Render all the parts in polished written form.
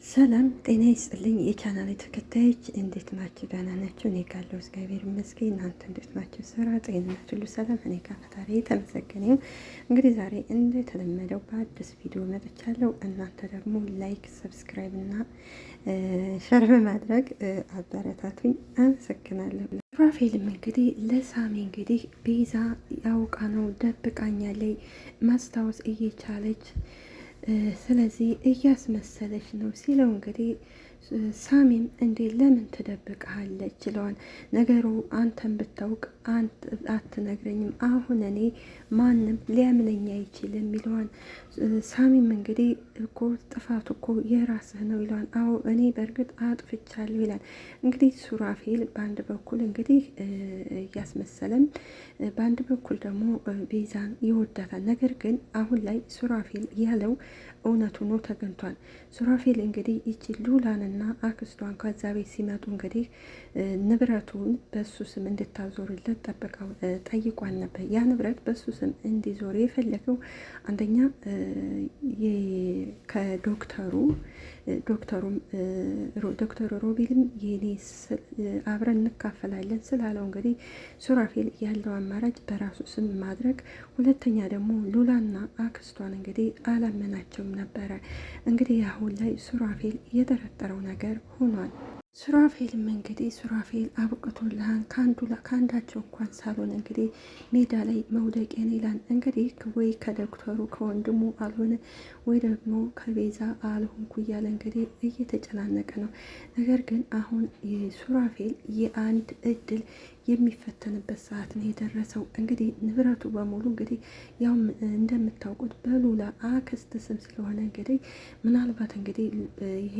ሰላም ጤና ይስጥልኝ የቻናል ተከታዮች እንዴት ናችሁ? ደህና ናችሁ? እኔ ጋለሁ እግዚአብሔር ይመስገን። እናንተ እንዴት ናችሁ? ስራ፣ ጤንነት ሁሉ ሰላም? እኔ ጋር ፈጣሪ የተመሰገነ ይሁን። እንግዲህ ዛሬ እንደተለመደው በአዲስ ቪዲዮ መጥቻለሁ። እናንተ ደግሞ like፣ subscribe እና share በማድረግ አበረታቱኝ። አመሰግናለሁ። ሱራፌልም እንግዲህ ለሳሚ እንግዲህ ቤዛ ያውቃ ነው ደብቃኛለች ማስታወስ እየቻለች ስለዚህ እያስመሰለች ነው ሲለው እንግዲህ ሳሚም እንዴ ለምን ትደብቅሃለች ይለዋል። ነገሩ አንተን ብታውቅ አትነግረኝም፣ አሁን እኔ ማንም ሊያምነኝ አይችልም ይለዋል። ሳሚም እንግዲህ እኮ ጥፋቱ እኮ የራስህ ነው ይለዋል። አዎ እኔ በእርግጥ አጥፍቻለሁ ይላል። እንግዲህ ሱራፌል በአንድ በኩል እንግዲህ እያስመሰለም፣ በአንድ በኩል ደግሞ ቤዛን ይወዳታል። ነገር ግን አሁን ላይ ሱራፌል ያለው እውነት ሆኖ ተገኝቷል። ሱራፌል እንግዲህ ይቺ ሉላንና አክስቷን ከዛ ቤት ሲመጡ እንግዲህ ንብረቱን በሱ ስም እንድታዞርለት ጠበቃው ጠይቋል ነበር። ያ ንብረት በሱ ስም እንዲዞር የፈለገው አንደኛ ከዶክተሩ ዶክተሩም ዶክተሩ ሮቤልም የኔ አብረን እንካፈላለን ስላለው እንግዲህ ሱራፌል ያለው አማራጭ በራሱ ስም ማድረግ፣ ሁለተኛ ደግሞ ሉላና አክስቷን እንግዲህ አላመናቸውም ነበረ። እንግዲህ አሁን ላይ ሱራፌል የጠረጠረው ነገር ሆኗል። ሱራፌልም እንግዲህ ሱራፌል አብቅቶልሃል ከአንዳቸው እንኳን ሳልሆን እንግዲህ ሜዳ ላይ መውደቄን ይላል። እንግዲህ ወይ ከዶክተሩ ከወንድሙ አልሆነ ወይ ደግሞ ከቤዛ አልሆንኩ እያለ እንግዲህ እየተጨናነቀ ነው። ነገር ግን አሁን ሱራፌል የአንድ እድል የሚፈተንበት ሰዓት ነው የደረሰው። እንግዲህ ንብረቱ በሙሉ እንግዲህ ያው እንደምታውቁት በሉላ አክስት ስም ስለሆነ እንግዲህ ምናልባት እንግዲህ ይሄ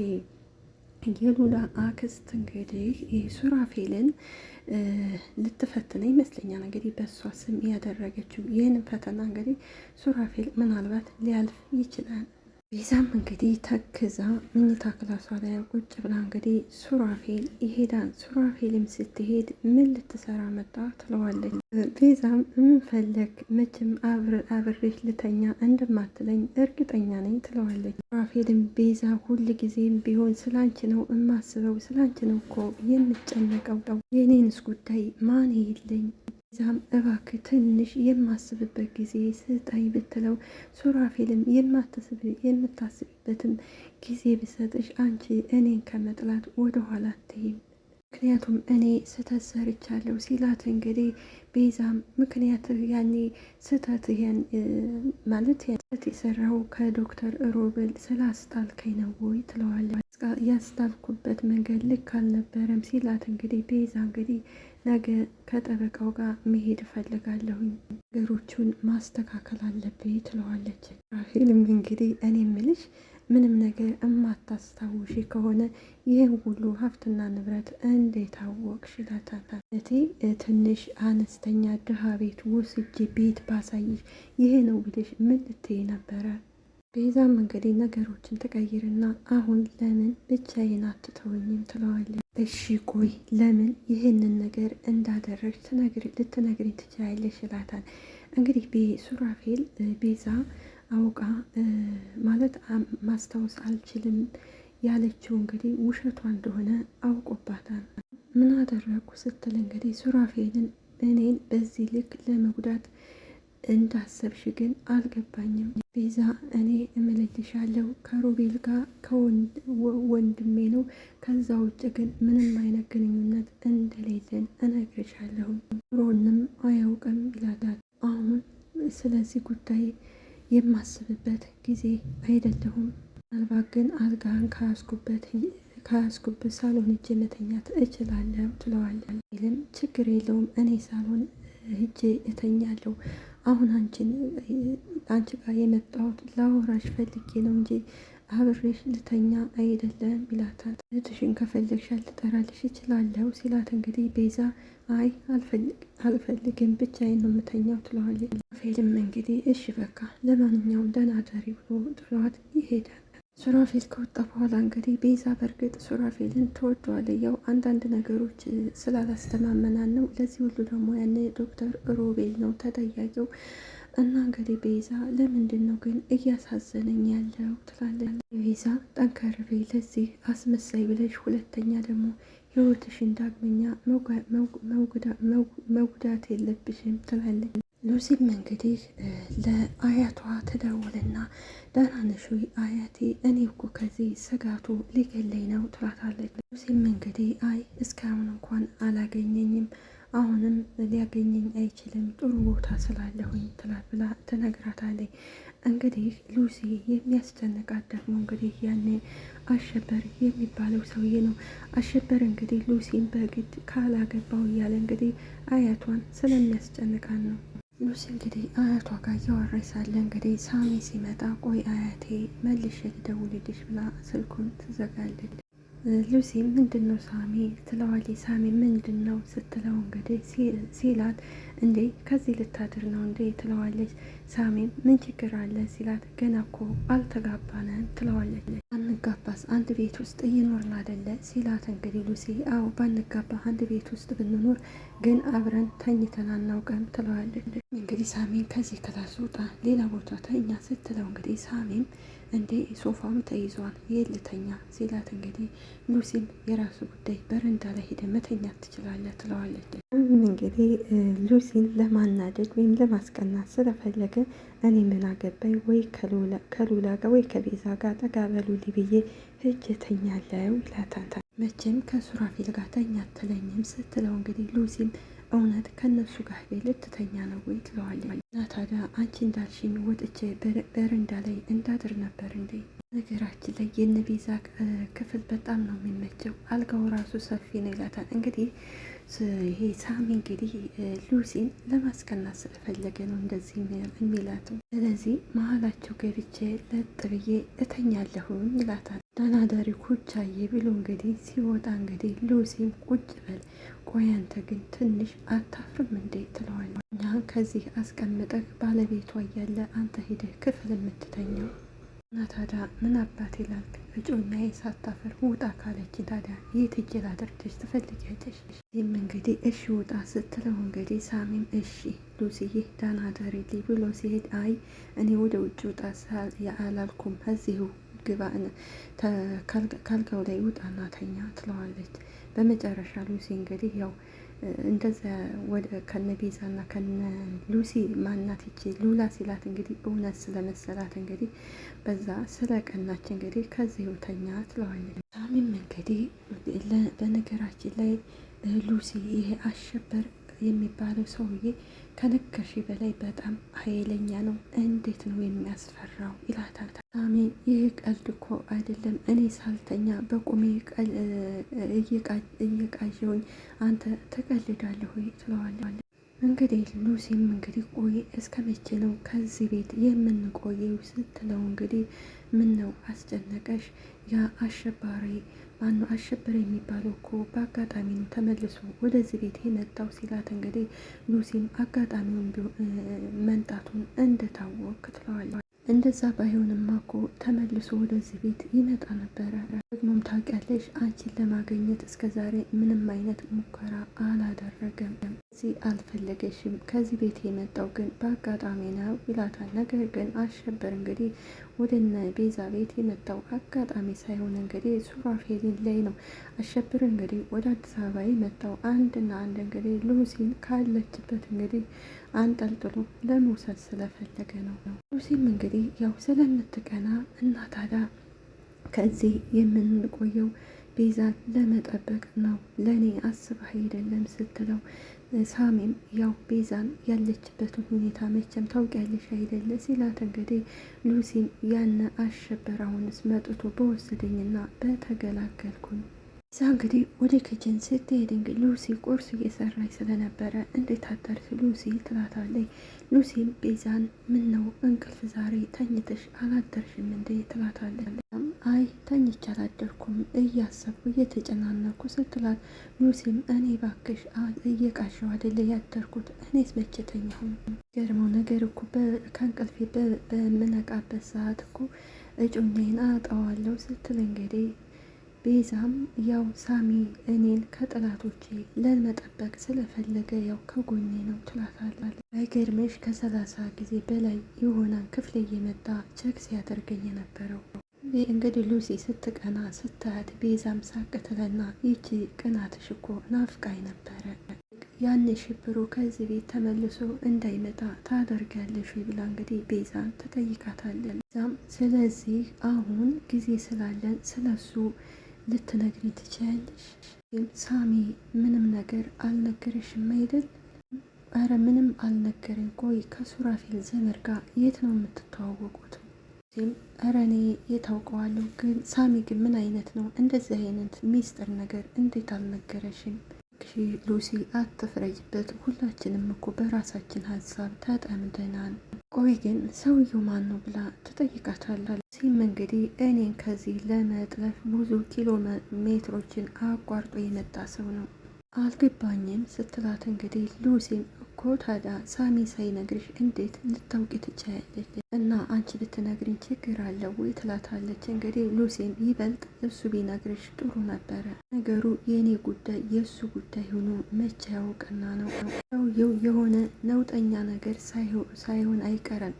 የሉላ አክስት እንግዲህ ሱራፌልን ልትፈትነ ይመስለኛል። እንግዲህ በእሷ ስም ያደረገችው ይህንን ፈተና እንግዲህ ሱራፌል ምናልባት ሊያልፍ ይችላል። ቤዛም እንግዲህ ተክዛ መኝታ ክላሷ ላይ ቁጭ ብላ እንግዲህ ሱራፌል ይሄዳል። ሱራፌልም ስትሄድ ምን ልትሰራ መጣ ትለዋለች። ቤዛም ምን ፈለግ መቼም አብሬሽ ልተኛ እንደማትለኝ እርግጠኛ ነኝ ትለዋለች። ሱራፌልም ቤዛ ሁል ጊዜም ቢሆን ስላንቺ ነው እማስበው፣ ስላንቺ ነው እኮ የምጨነቀው፣ የኔንስ ጉዳይ ማን ይልኝ ዛም እባክህ ትንሽ የማስብበት ጊዜ ስጠኝ ብትለው ሱራፌልም የምታስብበትም ጊዜ ብሰጥሽ አንቺ እኔን ከመጥላት ወደኋላ አትይም፣ ምክንያቱም እኔ ስህተት ሰርቻለሁ ሲላት እንግዲህ ቤዛም ምክንያት ያኔ ስህተት ማለት የሰራው ከዶክተር ሮብል ስላስጣልከኝ ነው ወይ ትለዋለች። ያስጣልኩበት መንገድ ልክ አልነበረም ሲላት እንግዲህ ቤዛ እንግዲህ ነገ ከጠበቃው ጋር መሄድ እፈልጋለሁኝ ነገሮቹን ማስተካከል አለብኝ ትለዋለች። ራሄልም እንግዲህ እኔ ምልሽ ምንም ነገር እማታስታውሺ ከሆነ ይህን ሁሉ ሀብትና ንብረት እንዴት አወቅሽ? ይላታል። እቴ ትንሽ አነስተኛ ድሃ ቤት ወስጄ ቤት ባሳይሽ ይሄ ነው ብልሽ ምን ልትይ ነበረ? ቤዛም እንግዲህ ነገሮችን ትቀይርና አሁን ለምን ብቻዬን አትተወኝም ትለዋለች። እሺ ቆይ ለምን ይህንን ነገር እንዳደረግሽ ልትነግሪኝ ትችላለሽ ይላታል። እንግዲህ ሱራፌል ቤዛ አውቃ ማለት ማስታወስ አልችልም ያለችው እንግዲህ ውሸቷ እንደሆነ አውቆባታል። ምን አደረግኩ ስትል እንግዲህ ሱራፌልን እኔን በዚህ ልክ ለመጉዳት እንዳሰብሽ ግን አልገባኝም። ቤዛ እኔ እምልልሻለሁ ከሮቤል ጋር ከወንድሜ ነው። ከዛ ውጭ ግን ምንም አይነት ግንኙነት እንደሌለን እነግርሻለሁ። ሮንም አያውቅም ይላታል። አሁን ስለዚህ ጉዳይ የማስብበት ጊዜ አይደለሁም። ምናልባት ግን አልጋን ከያዝኩበት ሳሎን ሄጄ መተኛት እችላለሁ ትለዋለች። ይልም ችግር የለውም እኔ ሳሎን ሄጄ እተኛለሁ አሁን አንቺን አንቺ ጋር የመጣሁት ላወራሽ ፈልጌ ነው እንጂ አብሬሽ ልተኛ አይደለም ይላታል። እህትሽን ከፈለግሻት ልጠራልሽ እችላለሁ ሲላት እንግዲህ ቤዛ አይ አልፈልግም ብቻዬን ነው የምተኛው ትለዋለች። ፌልም እንግዲህ እሺ በቃ ለማንኛውም ደህና እደሪ ብሎ ጥሏት ይሄዳል። ሱራፌል ከወጣ በኋላ እንግዲህ ቤዛ በእርግጥ ሱራፌልን ትወደዋለች። ያው አንዳንድ ነገሮች ስላላስተማመናን ነው። ለዚህ ሁሉ ደግሞ ያኔ ዶክተር ሮቤል ነው ተጠያቂው። እና እንግዲህ ቤዛ ለምንድን ነው ግን እያሳዘነኝ ያለው ትላለች። ቤዛ ጠንከር በይ፣ ለዚህ አስመሳይ ብለሽ ሁለተኛ ደግሞ ህይወትሽን ዳግመኛ መጉዳት የለብሽም ትላለች። ሉሲም እንግዲህ ለአያቷ ትደውልና ደህና ነሽ ወይ አያቴ? እኔ እኮ ከዚህ ስጋቱ ሊገለኝ ነው ትላታለች። ሉሲም እንግዲህ አይ እስካሁን እንኳን አላገኘኝም፣ አሁንም ሊያገኘኝ አይችልም፣ ጥሩ ቦታ ስላለሁኝ ብላ ትነግራታለች። እንግዲህ ሉሲ የሚያስጨንቃት ደግሞ እንግዲህ ያኔ አሸበር የሚባለው ሰውዬ ነው። አሸበር እንግዲህ ሉሲን በግድ ካላገባው እያለ እንግዲህ አያቷን ስለሚያስጨንቃት ነው። ሉሲ እንግዲህ አያቷ ጋር እያወራች ሳለ እንግዲህ ሳሚ ሲመጣ ቆይ አያቴ መልሼ ልደውልልሽ ብላ ስልኩን ትዘጋለች። ሉሲ ምንድን ነው ሳሚ ትለዋለች። ሳሚ ምንድን ነው ስትለው እንግዲህ ሲላት እንዴ ከዚህ ልታድር ነው እንዴ ትለዋለች። ሳሚም ምን ችግር አለ ሲላት ገና እኮ አልተጋባንም ትለዋለች። አንጋባስ አንድ ቤት ውስጥ እየኖርን አደለ ሲላት እንግዲህ ሉሲ አዎ ባንጋባ አንድ ቤት ውስጥ ብንኖር ግን አብረን ተኝተን አናውቅም ትለዋለች። እንግዲህ ሳሚን ከዚህ class ውጣ ሌላ ቦታ ተኛ ስትለው እንግዲህ ሳሚም እንዴ ሶፋም ተይዟል የልተኛ ሲላት እንግዲህ ሉሲም የራሱ ጉዳይ በረንዳ ላይ ሄደ መተኛት ትችላለህ ትለዋለች። እንግዲህ ሉሲን ለማናደድ ወይም ለማስቀናት ስለፈለገ እኔ ምን አገባኝ ወይ ከሉላ ጋር ወይ ከቤዛ ጋር ጠጋ በሉልኝ ብዬ ሂጅ እተኛለሁ ይላታል። መቼም ከሱራፌል ጋር ተኛ አትለኝም ስትለው እንግዲህ ሉሲም እውነት ከነሱ ጋር ሄደህ ልትተኛ ነው ወይ ትለዋለች። እና ታዲያ አንቺ እንዳልሽኝ ወጥቼ በረንዳ ላይ እንዳድር ነበር እንዴ? ነገራችን ላይ የነ ቤዛ ክፍል በጣም ነው የሚመቸው፣ አልጋው ራሱ ሰፊ ነው ይላታል። እንግዲህ ይሄ ሳሚ እንግዲህ ሉሲን ለማስቀናት ስለፈለገ ነው እንደዚህ የሚላት። ስለዚህ መሀላቸው ገብቼ ለጥ ብዬ እተኛለሁኝ ይላታል። ደህና ደሪ ኩቻዬ ብሎ እንግዲህ ሲወጣ እንግዲህ ሉሲም ቁጭ በል ቆይ አንተ ግን ትንሽ አታፍርም እንዴ ትለዋለች። እኛ ከዚህ አስቀምጠህ ባለቤቷ እያለ አንተ ሂደህ ክፍል የምትተኛው እና ታዲያ ምን አባቴ ላልክ እጮኛዬ ሳታፍር ውጣ ካለች ታዲያ የት ሄጄ ላደርግሽ ትፈልጊያለሽ? ይህም እንግዲህ እሺ ውጣ ስትለው እንግዲህ ሳሚም እሺ ሉሲዬ ደህና እደሪልኝ ብሎ ሲሄድ አይ እኔ ወደ ውጭ ውጣ አላልኩም እዚሁ ግባ ካልጋው ላይ ውጣና ተኛ ትለዋለች። በመጨረሻ ሉሲ እንግዲህ ያው እንደዛ ወደ ከነ ቤዛና ከነ ሉሲ ማናት ይቺ ሉላ ሲላት እንግዲህ እውነት ስለመሰላት እንግዲህ በዛ ስለቀናች እንግዲህ ከዚሁ ተኛ ትለዋለች። ሳሚም እንግዲህ በነገራችን ላይ ሉሲ ይሄ አሸበር የሚባለው ሰውዬ ከነገርሽ በላይ በጣም ኃይለኛ ነው፣ እንዴት ነው የሚያስፈራው ይላታል። ሳሚ ይህ ቀልድ እኮ አይደለም፣ እኔ ሳልተኛ በቁሜ እየቃዠውኝ አንተ ትቀልዳለህ ወይ ትለዋለች። እንግዲህ ሉሲም እንግዲህ ቆይ እስከ መቼ ነው ከዚህ ቤት የምንቆየው ስትለው እንግዲህ ምን ነው አስጨነቀሽ? ያ አሸባሪ ማነው አሸበር የሚባለው እኮ በአጋጣሚ ነው ተመልሶ ወደዚህ ቤት የመጣው ሲላት እንግዲህ ሉሲም አጋጣሚውን መምጣቱን እንደታወቅ ትለዋለች። እንደዛ ባይሆንማ እኮ ተመልሶ ወደዚህ ቤት ይመጣ ነበረ። ደግሞም ታውቂያለሽ አንቺን ለማግኘት እስከ ዛሬ ምንም አይነት ሙከራ አላደረገም። እዚህ አልፈለገሽም። ከዚህ ቤት የመጣው ግን በአጋጣሚ ነው ይላታል። ነገር ግን አሸበር እንግዲህ ወደነ ቤዛ ቤት የመጣው አጋጣሚ ሳይሆን እንግዲህ ሱራፌልን ላይ ነው። አሸብር እንግዲህ ወደ አዲስ አበባ የመጣው አንድና አንድ እንግዲህ ሉሲን ካለችበት እንግዲህ አንጠልጥሎ ለመውሰድ ስለፈለገ ነው። ሉሲም እንግዲህ ያው ስለምትቀና እና ታዲያ ከዚህ የምንቆየው ቤዛን ለመጠበቅ ነው፣ ለእኔ አስበህ አይደለም ስትለው ሳሚም ያው ቤዛን ያለችበትን ሁኔታ መቼም ታውቂያለሽ አይደለ ሲላት እንግዲህ ሉሲም ያነ አሸበር አሁንስ መጥቶ በወሰደኝና በተገላገልኩኝ። እዛ እንግዲህ ወደ kitchen ስትሄድ እንግዲህ ሉሲ ቁርስ እየሰራች ስለነበረ እንዴት አደርሽ ሉሲ ትላታለች። ሉሲም ቤዛን ምን ነው እንቅልፍ ዛሬ ተኝተሽ አላደርሽም እንዴ ትላታለች። አይ ተኝቼ አላደርኩም እያሰብኩ እየተጨናነኩ ስትላት፣ ሉሲም እኔ ባክሽ እየቃዠሁ አይደለ ያደርኩት እኔስ መቼ ተኛሁ? ገርመው ነገር እኮ ከእንቅልፌ በምነቃበት ሰዓት እኮ እጮኛዬን አጣዋለሁ ስትል እንግዲህ ቤዛም ያው ሳሚ እኔን ከጠላቶቼ ለመጠበቅ ስለፈለገ ያው ከጎኔ ነው ትላታለች። አይገርምሽ ከ30 ጊዜ በላይ ይሆናል ክፍሌ እየመጣ check ሲያደርገኝ የነበረው። እንግዲህ ሉሲ ስትቀና ስታያት ቤዛም ሳቅ ትለና ይቺ ቅናትሽ እኮ ናፍቃኝ ነበረ ያን ሽብሩ ከዚህ ቤት ተመልሶ እንዳይመጣ ታደርጊያለሽ ብላ እንግዲህ ቤዛን ትጠይቃታለች። ቤዛም ስለዚህ አሁን ጊዜ ስላለን ስለሱ ልትነግሪ ትችያለሽ፣ ግን ሳሚ ምንም ነገር አልነገረሽም አይደል? አረ ምንም አልነገረኝ። ቆይ ከሱራፌል ዘመድ ጋር የት ነው የምትተዋወቁት? ሲም እረ እኔ የታውቀዋለሁ፣ ግን ሳሚ ግን ምን አይነት ነው? እንደዚህ አይነት ሚስጥር ነገር እንዴት አልነገረሽም? ሉሲ አትፍረጅበት፣ ሁላችንም እኮ በራሳችን ሀሳብ ተጠምደናል። ቆይ ግን ሰውየው ማን ነው ብላ ትጠይቃታለች። ሉሲም እንግዲህ እኔን ከዚህ ለመጥለፍ ብዙ ኪሎ ሜትሮችን አቋርጦ የመጣ ሰው ነው አልገባኝም ስትላት እንግዲህ ሉሲም እኮ ታዲያ ሳሚ ሳይነግርሽ እንዴት ልታውቂ ትችያለሽ? እና አንቺ ብትነግሪኝ ችግር አለው ወይ ትላታለች። እንግዲህ ሉሲም ይበልጥ እሱ ቢነግርሽ ጥሩ ነበረ፣ ነገሩ የእኔ ጉዳይ የእሱ ጉዳይ ሆኖ መቼ ያውቅና ነው። ሰውየው የሆነ ነውጠኛ ነገር ሳይሆን አይቀርም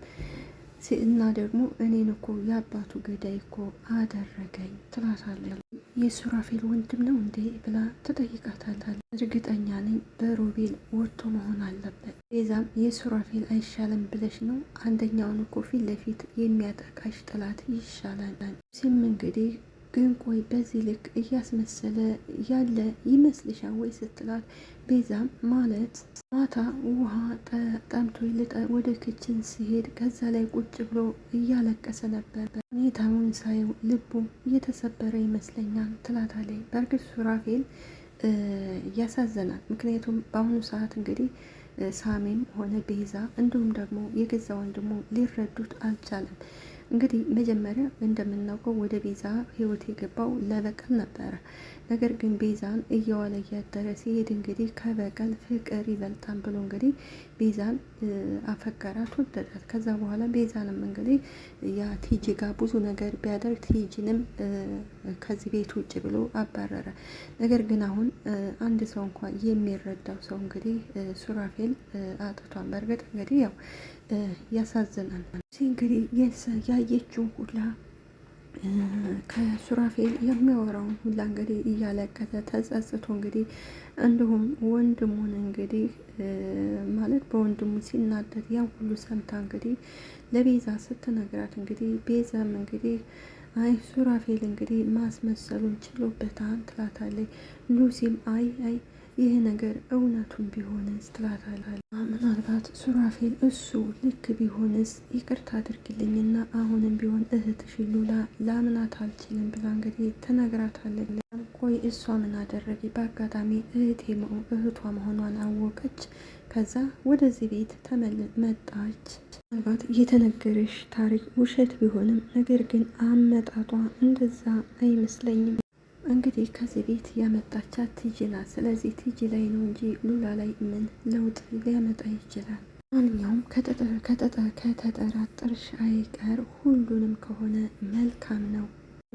እና ደግሞ እኔን እኮ የአባቱ ገዳይ እኮ አደረገኝ ትላታለች። የሱራፌል ወንድም ነው እንዴ ብላ ትጠይቃታለች። እርግጠኛ ነኝ በሮቤል ወጥቶ መሆን አለበት። ቤዛም የሱራፌል አይሻልም ብለሽ ነው? አንደኛውን እኮ ፊት ለፊት የሚያጠቃሽ ጠላት ይሻላል። ሲም እንግዲህ ግን ቆይ በዚህ ልክ እያስመሰለ ያለ ይመስልሻል ወይ ስትላት፣ ቤዛም ማለት ማታ ውሃ ጠምቶ ወደ ክችን ሲሄድ ከዛ ላይ ቁጭ ብሎ እያለቀሰ ነበር። ሁኔታውን ሳየው ልቡ እየተሰበረ ይመስለኛል ትላታለች። በእርግጥ ሱራፌል ያሳዘናል። ምክንያቱም በአሁኑ ሰዓት እንግዲህ ሳሜም ሆነ ቤዛ እንዲሁም ደግሞ የገዛ ወንድሙ ሊረዱት አልቻለም። እንግዲህ መጀመሪያ እንደምናውቀው ወደ ቤዛ ህይወት የገባው ለበቀል ነበረ። ነገር ግን ቤዛን እየዋለ እያደረ ሲሄድ እንግዲህ ከበቀል ፍቅር ይበልጣል ብሎ እንግዲህ ቤዛን አፈቀራት፣ ወደዳት። ከዛ በኋላ ቤዛንም እንግዲህ ያ ቲጂ ጋር ብዙ ነገር ቢያደርግ ቲጂንም ከዚህ ቤት ውጭ ብሎ አባረረ። ነገር ግን አሁን አንድ ሰው እንኳ የሚረዳው ሰው እንግዲህ ሱራፌል አጥቷል። በእርግጥ እንግዲህ ያው ያሳዝናል። እንግዲህ ያየችውን ሁላ ከሱራፌል የሚያወራውን ሁላ እንግዲህ እያለቀሰ ተጸጽቶ እንግዲህ እንዲሁም ወንድሙን እንግዲህ ማለት በወንድሙ ሲናደድ ያን ሁሉ ሰምታ እንግዲህ ለቤዛ ስትነግራት እንግዲህ ቤዛም እንግዲህ አይ ሱራፌል እንግዲህ ማስመሰሉን ችሎበታል ትላታለች። ሉሲም አይ አይ ይህ ነገር እውነቱን ቢሆንስ ትላታለች። ምናልባት ሱራፌል እሱ ልክ ቢሆንስ ይቅርታ አድርግልኝና አሁንም ቢሆን እህትሽ ሉላ ላምናት አልችልም ብላ እንግዲህ ተነግራታለች። ቆይ እሷ ምን አደረገ? በአጋጣሚ እህቷ መሆኗን አወቀች። ከዛ ወደዚህ ቤት መጣች። ምናልባት የተነገረሽ ታሪክ ውሸት ቢሆንም ነገር ግን አመጣጧ እንደዛ አይመስለኝም። እንግዲህ ከዚህ ቤት ያመጣቻት ቲጂ ናት። ስለዚህ ቲጂ ላይ ነው እንጂ ሉላ ላይ ምን ለውጥ ሊያመጣ ይችላል? ማንኛውም ከተጠራጠርሽ አይቀር ሁሉንም ከሆነ መልካም ነው።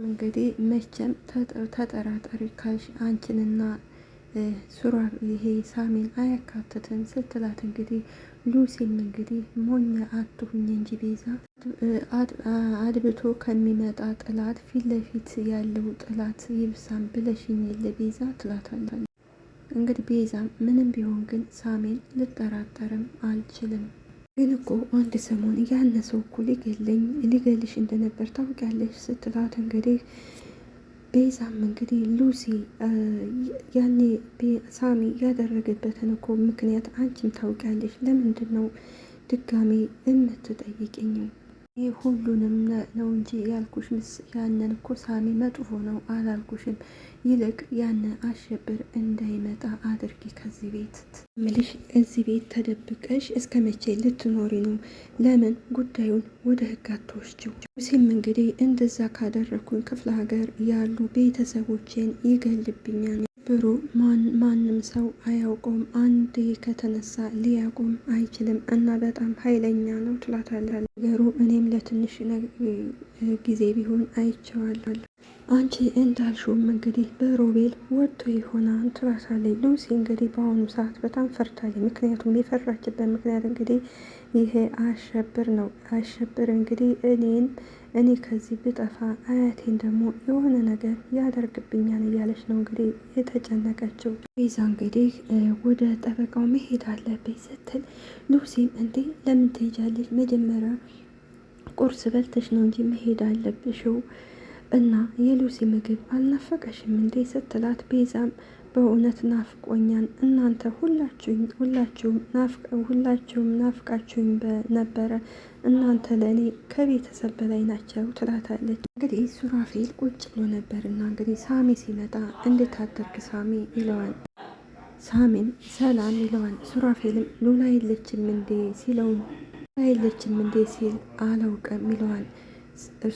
እንግዲህ መቼም ተጠራጠሪ ካልሽ አንቺንና ሱራ ይሄ ሳሚን አያካትትም ስትላት እንግዲህ ሉሲም እንግዲህ ሞኛ አትሁኝ እንጂ ቤዛ አድብቶ ከሚመጣ ጥላት ፊት ለፊት ያለው ጥላት ይብሳም ብለሽኝ የለ ቤዛ ትላታለች። እንግዲህ ቤዛ ምንም ቢሆን ግን ሳሚን ልጠራጠርም አልችልም። ግን እኮ አንድ ሰሞን ያነሰው እኮ ሊገለኝ ሊገልሽ እንደነበር ታውቂያለሽ ስትላት እንግዲህ ቤዛም እንግዲህ ሉሲ ያኔ ሳሚ ያደረገበትን እኮ ምክንያት አንቺም ታውቂያለሽ፣ ለምንድን ነው ድጋሜ የምትጠይቅኝ? ይህ ሁሉንም ነው እንጂ ያልኩሽ ያንን እኮ ሳሚ መጥፎ ነው አላልኩሽም። ይልቅ ያን አሸብር እንዳይመጣ አድርጊ ከዚህ ቤት ምልሽ። እዚህ ቤት ተደብቀሽ እስከ መቼ ልትኖሪ ነው? ለምን ጉዳዩን ወደ ህግ አትወስጂው? ሉሲም እንግዲህ እንደዛ ካደረግኩኝ ክፍለ ሀገር ያሉ ቤተሰቦቼን ይገልብኛል ብሩ ማንም ሰው አያውቀውም። አንዴ ከተነሳ ሊያቆም አይችልም እና በጣም ኃይለኛ ነው ትላታለች። ነገሩ እኔም ለትንሽ ጊዜ ቢሆን አይቼዋለሁ። አንቺ እንዳልሽውም እንግዲህ በሮቤል ወጥቶ ይሆናል ትላታለች። ሉሲ እንግዲህ በአሁኑ ሰዓት በጣም ፈርታለች። ምክንያቱም የፈራችበት ምክንያት እንግዲህ ይሄ አሸብር ነው። አሸብር እንግዲህ እኔን እኔ ከዚህ ብጠፋ አያቴን ደግሞ የሆነ ነገር ያደርግብኛል እያለች ነው እንግዲህ የተጨነቀችው። ቤዛ እንግዲህ ወደ ጠበቃው መሄድ አለብኝ ስትል ሉሲም እንዴ ለምን ትሄጃለች? መጀመሪያ ቁርስ በልተሽ ነው እንጂ መሄድ አለብሽው እና የሉሲ ምግብ አልናፈቀሽም እንዴ ስትላት ቤዛም በእውነት ናፍቆኛል። እናንተ ሁላችሁም ናፍቃችሁኝ ነበረ። እናንተ ለእኔ ከቤተሰብ በላይ ናቸው ትላታለች። እንግዲህ ሱራፌል ቁጭ ብሎ ነበርና እንግዲህ ሳሚ ሲመጣ እንዴት አደርክ ሳሚ ይለዋል። ሳሚም ሰላም ይለዋል። ሱራፌልም ሉላ የለችም እንዴ ሲለው ሉላ የለችም እንዴ ሲል አላውቅም ይለዋል።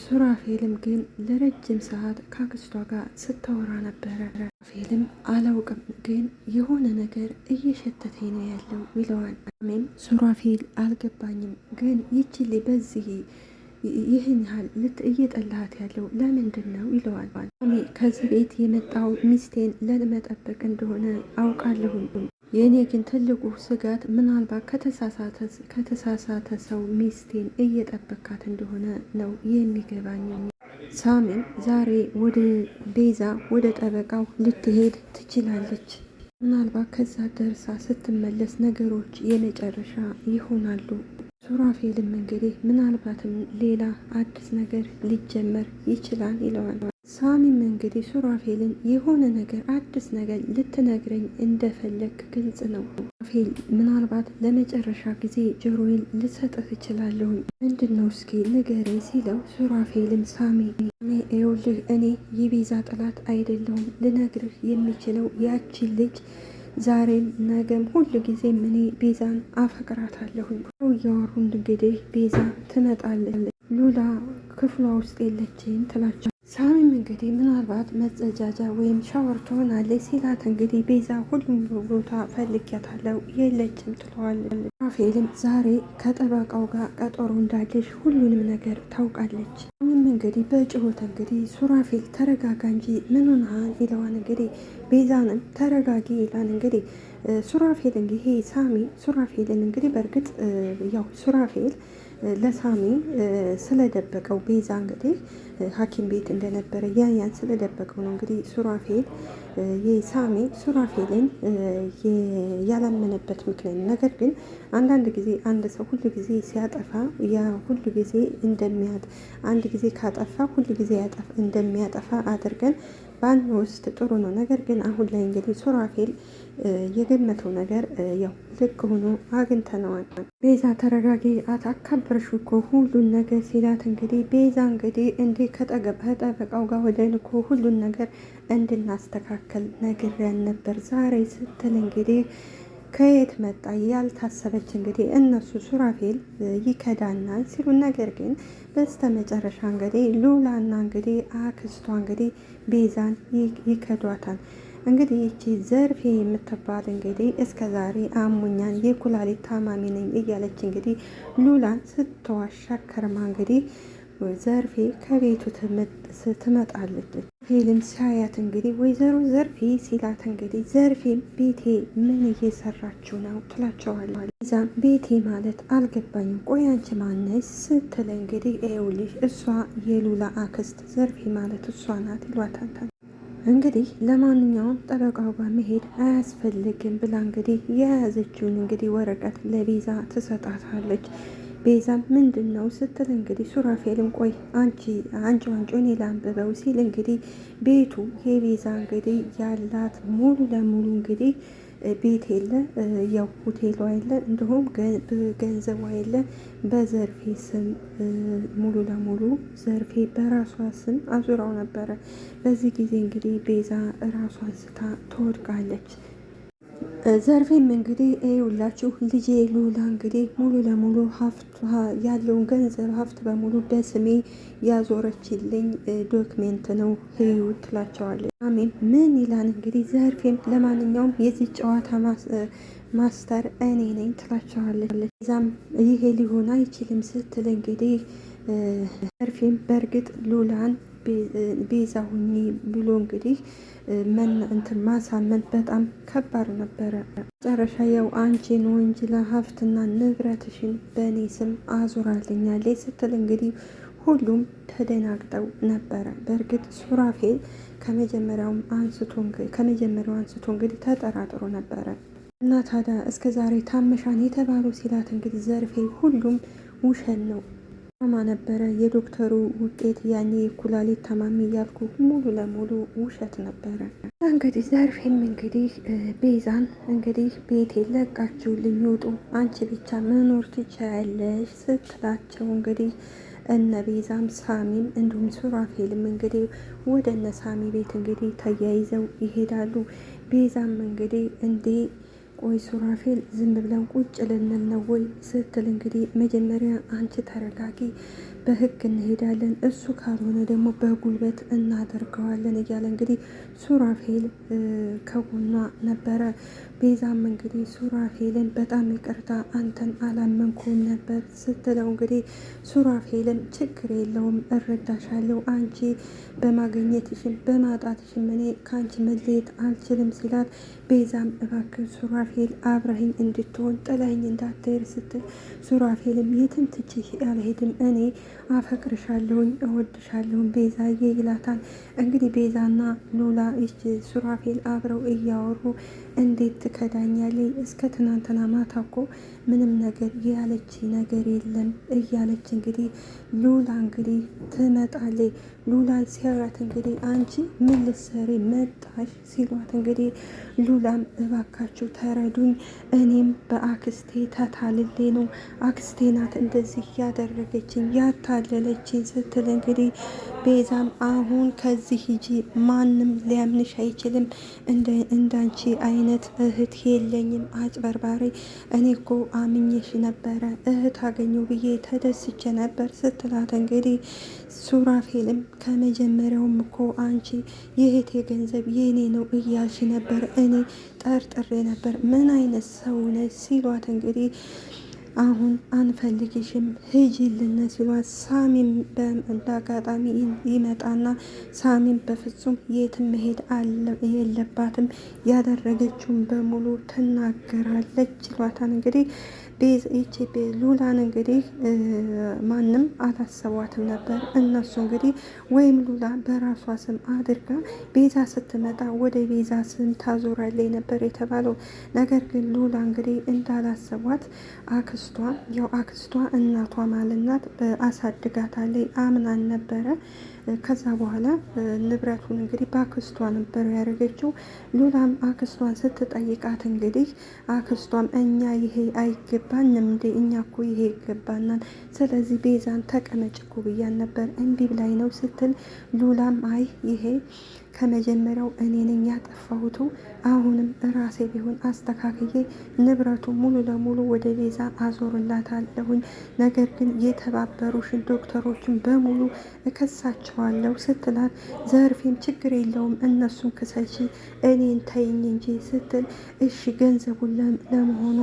ሱራፌልም ግን ለረጅም ሰዓት ከአክስቷ ጋር ስታወራ ነበረ። ሱራፌልም አላውቅም ግን የሆነ ነገር እየሸተተኝ ነው ያለው ይለዋል። አሜም ሱራፌል አልገባኝም፣ ግን ይችል በዚህ ይህን ያህል ልት እየጠላሃት ያለው ለምንድን ነው ይለዋል። አሜ ከዚህ ቤት የመጣው ሚስቴን ለመጠበቅ እንደሆነ አውቃለሁም። የእኔ ግን ትልቁ ስጋት ምናልባት ከተሳሳተ ሰው ሚስቴን እየጠበካት እንደሆነ ነው የሚገባኝ። ሳሚም ዛሬ ወደ ቤዛ ወደ ጠበቃው ልትሄድ ትችላለች። ምናልባት ከዛ ደርሳ ስትመለስ ነገሮች የመጨረሻ ይሆናሉ። ሱራፌልም እንግዲህ ምናልባትም ሌላ አዲስ ነገር ሊጀመር ይችላል ይለዋል። ሳሚም እንግዲህ ሱራፌልን የሆነ ነገር አዲስ ነገር ልትነግረኝ እንደፈለግ ግልጽ ነው። ሱራፌል ምናልባት ለመጨረሻ ጊዜ ጆሮዬን ልሰጥህ እችላለሁ፣ ምንድን ነው እስኪ ንገረኝ ሲለው ሱራፌልም ሳሚ ይኸውልህ እኔ የቤዛ ጠላት አይደለሁም፣ ልነግርህ የሚችለው ያቺ ልጅ ዛሬም ነገም ሁሉ ጊዜም እኔ ቤዛን አፈቅራታለሁኝ። እያወሩ እንግዲህ ቤዛ ትመጣለች። ሉላ ክፍሏ ውስጥ የለችም ትላቸው። ሳሚም እንግዲህ ምናልባት መጸጃጃ ወይም ሻወር ትሆናለች ሲላት እንግዲህ ቤዛ ሁሉም ቦታ ፈልጊያታለሁ የለችም ትለዋለች። ራፌልም ዛሬ ከጠበቃው ጋር ቀጠሮ እንዳለሽ ሁሉንም ነገር ታውቃለች። ሳሚም እንግዲህ በጭሆት እንግዲህ ሱራፌል ተረጋጋ እንጂ ምን ሆነሃል ይለዋል። እንግዲህ ቤዛንም ተረጋጊ ይላል። እንግዲህ ሱራፌል እንግዲህ ሳሚ ሱራፌልን እንግዲህ በእርግጥ ያው ሱራፌል ለሳሚ ስለደበቀው ቤዛ እንግዲህ ሐኪም ቤት እንደነበረ ያን ስለደበቀው ነው እንግዲህ ሱራፌል የሳሚ ሱራፌልን ያላመነበት ምክንያት። ነገር ግን አንዳንድ ጊዜ አንድ ሰው ሁሉ ጊዜ ሲያጠፋ ያ ሁሉ ጊዜ እንደሚያጥ አንድ ጊዜ ካጠፋ ሁሉ ጊዜ እንደሚያጠፋ አድርገን ባንወስድ ጥሩ ነው። ነገር ግን አሁን ላይ እንግዲህ ሱራፌል የገመተው ነገር ያው ልክ ሆኖ አግኝተነዋል። ቤዛ ተረጋጊ፣ አታካብርሽ እኮ ሁሉን ነገር ሲላት እንግዲህ ቤዛ እንግዲህ እንዴ ከጠበቃው ጋር ወደን እኮ ሁሉን ነገር እንድናስተካከል ነግሬያን ነበር ዛሬ ስትል እንግዲህ ከየት መጣ ያልታሰበች እንግዲህ እነሱ ሱራፌል ይከዳናል ሲሉ፣ ነገር ግን በስተመጨረሻ እንግዲህ ሉላና እንግዲህ አክስቷ እንግዲህ ቤዛን ይከዷታል። እንግዲህ ይቺ ዘርፌ የምትባል እንግዲህ እስከ ዛሬ አሞኛል የኩላሊት ታማሚ ነኝ እያለች እንግዲህ ሉላን ስትዋሻ ከርማ እንግዲህ ዘርፌ ከቤቱ ትመጣለች። ፊልም ሲያያት እንግዲህ ወይዘሮ ዘርፌ ሲላት እንግዲህ ዘርፌ ቤቴ ምን እየሰራችሁ ነው ትላቸዋለች። እዛም ቤቴ ማለት አልገባኝም፣ ቆይ አንቺ ማነሽ ስትል እንግዲህ ይኸውልሽ እሷ የሉላ አክስት ዘርፌ ማለት እሷ ናት ይሏታል። እንግዲህ ለማንኛውም ጠበቃው ጋር መሄድ አያስፈልግም ብላ እንግዲህ የያዘችውን እንግዲህ ወረቀት ለቤዛ ትሰጣታለች። ቤዛ ምንድን ነው ስትል እንግዲህ ሱራፌልም ቆይ አንቺ አንቺ አንቺ እኔ ላንብበው ሲል እንግዲህ ቤቱ የቤዛ እንግዲህ ያላት ሙሉ ለሙሉ እንግዲህ ቤት የለ ያው ሆቴሏ የለ እንዲሁም ገንዘቧ የለ በዘርፌ ስም ሙሉ ለሙሉ ዘርፌ በራሷ ስም አዙራው ነበረ። በዚህ ጊዜ እንግዲህ ቤዛ ራሷን ስታ ትወድቃለች። ዘርፌም እንግዲህ ይኸውላችሁ ልጄ ሉላ እንግዲህ ሙሉ ለሙሉ ሀብት ያለውን ገንዘብ ሀብት በሙሉ በስሜ ያዞረችልኝ document ነው ህዩ ትላቸዋለች። አሜን ምን ይላል እንግዲህ ዘርፌም ለማንኛውም የዚህ ጨዋታ master እኔ ነኝ ትላቸዋለች። ዛም ይሄ ሊሆን አይችልም ስትል እንግዲህ ዘርፌም በእርግጥ ሉላን ቤዛ ሁኚ ብሎ እንግዲህ እንትን ማሳመን በጣም ከባድ ነበረ። መጨረሻ ያው አንቺን ወንጅላ ሀብትና ንብረትሽን በእኔ ስም አዙራልኛለች ስትል እንግዲህ ሁሉም ተደናግጠው ነበረ። በእርግጥ ሱራፌል ከመጀመሪያውም አንስቶ ከመጀመሪያው አንስቶ እንግዲህ ተጠራጥሮ ነበረ። እና ታዲያ እስከ ዛሬ ታመሻን የተባለው ሲላት እንግዲህ ዘርፌ ሁሉም ውሸት ነው ማ ነበረ የዶክተሩ ውጤት ያኔ የኩላሊት ታማሚ እያልኩ ሙሉ ለሙሉ ውሸት ነበረ። እንግዲህ ዘርፌም እንግዲህ ቤዛን እንግዲህ ቤቴ ለቃችሁልኝ ውጡ፣ አንቺ ብቻ መኖር ትችያለሽ ስትላቸው እንግዲህ እነ ቤዛም ሳሚም እንዲሁም ሱራፌልም እንግዲህ ወደ እነ ሳሚ ቤት እንግዲህ ተያይዘው ይሄዳሉ። ቤዛም እንግዲህ እንዴ ቆይ ሱራፌል ዝም ብለን ቁጭ ልንል ነው ወይ ስትል እንግዲህ መጀመሪያ አንቺ ተረጋጊ፣ በህግ እንሄዳለን፣ እሱ ካልሆነ ደግሞ በጉልበት እናደርገዋለን እያለ እንግዲህ ሱራፌል ከጎኗ ነበረ። ቤዛም እንግዲህ ሱራፌልን በጣም ይቅርታ አንተን አላመንኩም ነበር ስትለው እንግዲህ ሱራፌልም ችግር የለውም እረዳሻለሁ፣ አንቺ በማግኘትሽም በማጣትሽም እኔ ከአንቺ መለየት አልችልም ሲላት፣ ቤዛም እባክህ ሱራፌል አብረህኝ እንድትሆን ጥለኸኝ እንዳትሄድ ስትል፣ ሱራፌልም የትም ትቼሽ አልሄድም እኔ አፈቅርሻለሁኝ እወድሻለሁኝ ቤዛዬ ይላታል። እንግዲህ ቤዛና ሉላ ይች ሱራፌል አብረው እያወሩ እንዴት ትከዳኛለች? እስከ ትናንትና ማታ እኮ ምንም ነገር ያለች ነገር የለም እያለች እንግዲህ ሉላ እንግዲህ ትመጣለች። ሉላን ሲያያት እንግዲህ አንቺ ምን ልትሰሪ መጣሽ ሲሏት እንግዲህ ሉላም እባካችሁ ተረዱኝ፣ እኔም በአክስቴ ተታልሌ ነው፣ አክስቴ ናት እንደዚህ ያደረገችኝ ያታለለችኝ ስትል እንግዲህ ቤዛም አሁን ከዚህ ሂጂ፣ ማንም ሊያምንሽ አይችልም፣ እንዳንቺ አይነት እህት የለኝም፣ አጭበርባሪ፣ እኔ እኮ አምኜሽ ነበረ እህት አገኘው ብዬ ተደስቼ ነበር ስትላት እንግዲህ ሱራፌልም ከመጀመሪያውም እኮ አንቺ የእህቴ ገንዘብ የኔ ነው እያልሽ ነበር፣ እኔ ጠርጥሬ ነበር፣ ምን አይነት ሰው ነሽ ሲሏት እንግዲህ አሁን አንፈልግሽም ሂጂልን ሲሏት ሳሚም እንደ አጋጣሚ ይመጣና ሳሚም በፍጹም የትም መሄድ የለባትም ያደረገችውን በሙሉ ትናገራለች ይሏታል። እንግዲህ ይቺ ሉላን እንግዲህ ማንም አላሰቧትም ነበር። እነሱ እንግዲህ ወይም ሉላ በራሷ ስም አድርጋ ቤዛ ስትመጣ ወደ ቤዛ ስም ታዞራለች ነበር የተባለው። ነገር ግን ሉላ እንግዲህ እንዳላሰቧት አክስቷ ያው አክስቷ እናቷ ማለት ናት አሳድጋታለች አምናን ነበረ። ከዛ በኋላ ንብረቱን እንግዲህ በአክስቷ ነበር ያደረገችው። ሉላም አክስቷን ስትጠይቃት እንግዲህ አክስቷም እኛ ይሄ አይገባንም እንዴ እኛ እኮ ይሄ ይገባናል፣ ስለዚህ ቤዛን ተቀመጭ እኮ ብያን ነበር እምቢ ብላኝ ነው ስትል፣ ሉላም አይ ይሄ ከመጀመሪያው እኔ ነኝ ያጠፋሁት፣ አሁንም ራሴ ቢሆን አስተካክዬ ንብረቱ ሙሉ ለሙሉ ወደ ቤዛ አዞርላታለሁኝ። ነገር ግን የተባበሩሽን ዶክተሮችን በሙሉ እከሳቸዋለሁ ስትላት፣ ዘርፌም ችግር የለውም እነሱን ክሰሺ እኔን ተይኝ እንጂ ስትል፣ እሺ ገንዘቡን ለመሆኑ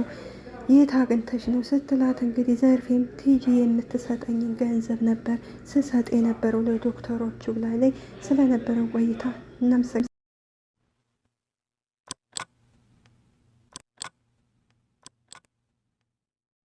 የት አግኝተሽ ነው ስትላት፣ እንግዲህ ዘርፌም ቲጂ የምትሰጠኝን ገንዘብ ነበር ስሰጥ የነበረው ለዶክተሮቹ ብላለች። ስለነበረው ቆይታ እናመሰግናለን።